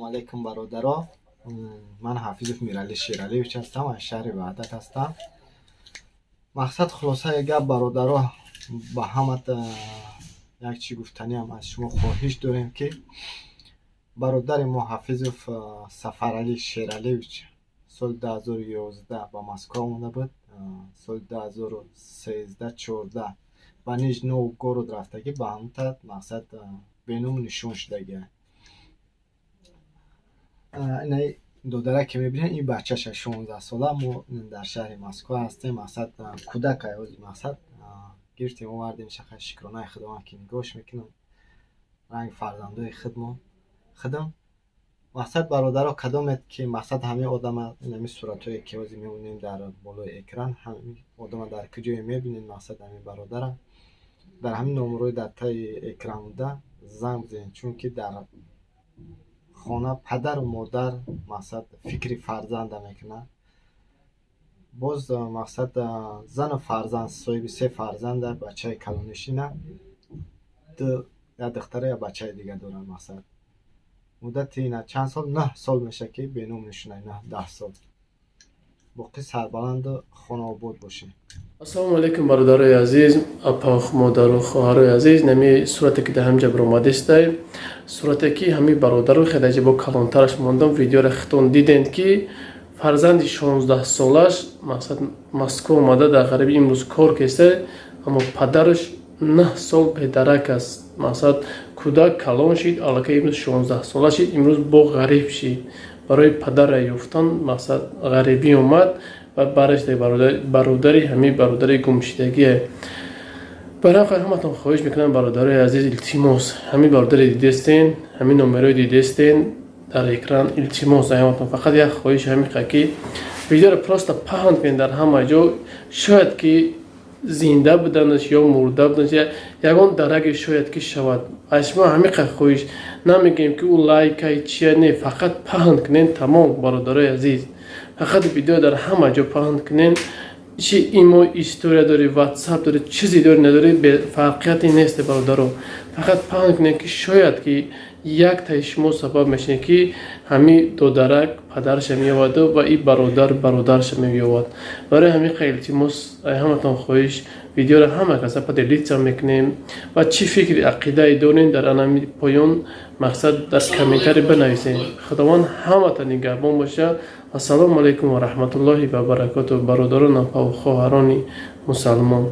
Алейкум, бародаро. Ман Ҳафизов Миралӣ Шералиевич ҳастам, аз шаҳри Ваҳдат ҳастам. Мақсад, хулосаи гап, бародаро, ба ҳамат як чӣ гуфтаниам: аз шумо хоҳиш дорем, ки бародари мо Ҳафизов Сафаралӣ Шералиевич соли 2011 ба Москва омада буд. Соли 2013-14 ба Нижний Новгород рафтагӣ, ба ҳамта мақсад беному нишон шудагия. Инаи додаре ки мебинед, ин бачаша 16-сола. Мо дар шаҳри Москва ҳастем. Мақсад, кӯдакай ҳозир. Мақсад, гирифтем, овардем. Шаха, шукронаи Худованд, ки нигоҳш мекунам ранги фарзандои худмон худам. Мақсад, бародаро, кадомед ки мақсад ҳамин одама, инами суратҳое ки ҳозир мебинем дар болои экран, ҳамин одама дар куҷое мебинед, мақсад, ҳамин бародара дар ҳамин номерҳои дар таи экран буда занг бизанед, чунки дар хона падару модар мақсад фикри фарзанда мекунад. Боз мақсад, зану фарзанд, соҳиби се фарзанда, бачаи калонишина, ду, як духтара, як бачаи дига дорад. Мақсад, муддати ина чанд сол, 9 сол мешавад, ки беному нишона, 9-10 сол. Боқӣ сарбаланду хонаобод бошед. Ассалому алайкум, бародарои азиз, апа, модару хоҳарои азиз. Нами сурате ки дар ҳамҷа баромадистай, сурате ки ҳами бародару хеле бо калонтараш мондам. Видеоро хитон дидем, ки фарзанди 16-солаш, мақсад, Москва омада, дар ғариби имрӯз кор кеста, аммо падараш 9 сол бедарак аст. Мақсад, кӯдак калон шид, аллакай имрӯз 16-сола шид, имрӯз бо ғариб шид. Барои падара ёфтан, мақсад, ғарибӣ омад ва бараш бародари ҳамин бародари гумшидагие. Барои ҳаматон хоҳиш мекунам, бародарои азиз, илтимос, ҳамин бародаре дидестен, ҳамин номерои дидестен дар экран, илтимос, ҳаматон фақат як хоҳиш ҳамиқа, ки видеоро просто паҳн кунед дар ҳама ҷо. Шояд ки зинда буданаш ё мурда буданаш ягон дараке шояд ки шавад. Аз шумо ҳамиқа хоҳиш. Намегӯем, ки ӯ лайкай чия, не, фақат паҳн кунед, тамом. Бародарои азиз, фақат видео дар ҳама ҷо паҳн кунед. Чи имо, история дори, ватсап дори, чизе дори, надори, фарқияте нест, бародаро. Фақат паҳн кунед, ки шояд ки яктаи шумо сабаб мешавед, ки ҳамин додарак падараша меёваду ва и бародар бародараша меёвад. Барои ҳамин қа илтимос, ҳаматон хоҳиш, видеоро ҳама каса поделиться мекунем ва чӣ фикри ақидае дорем, дар анами поён, мақсад, дар комментарий бинависем. Худованд ҳамата нигаҳбон боша. Ассалому алайкум ва раҳматуллоҳи ва баракоту, бародарон, апаву хоҳарони мусалмон.